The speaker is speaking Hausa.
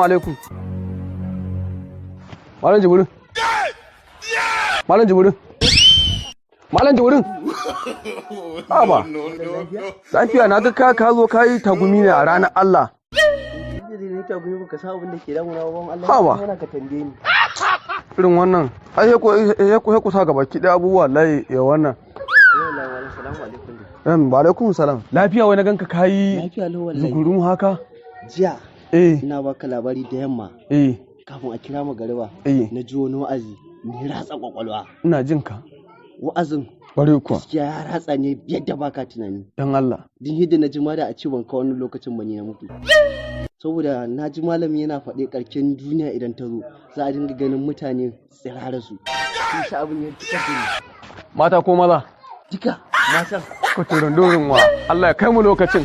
Alaikum. Malam Jibrin. Malam Jibrin. Malam Jibrin. Haba. Lafiya? Na ga ka zo ka yi tagumi ne a ranar Allah. Haba. Irin wannan. Ai sai ku sa gaba ki abubuwa layi ya wannan. Wa alaikum salam. Lafiya wai na ganka kayi Lafiya lau wallahi. Zugurum haka? Jiya ina baka labari da yamma kafin a kira magariba na ji wani wa'azi mai ratsa kwakwalwa. Ina jin ka. Wa'azin Bare kuwa. gaskiya ya ratsa ne yadda baka tunani. Dan Allah. Din yadda na ji ma da a ce ban ka wani lokacin ba ne na mutu. Saboda na ji malami yana faɗe ƙarshen duniya idan ta zo za a dinga ganin mutane tsirara su. Shi sa abin ya fitar da ni. Mata ko maza? Duka matan. Kuturin durin wa. Allah ya kai mu lokacin.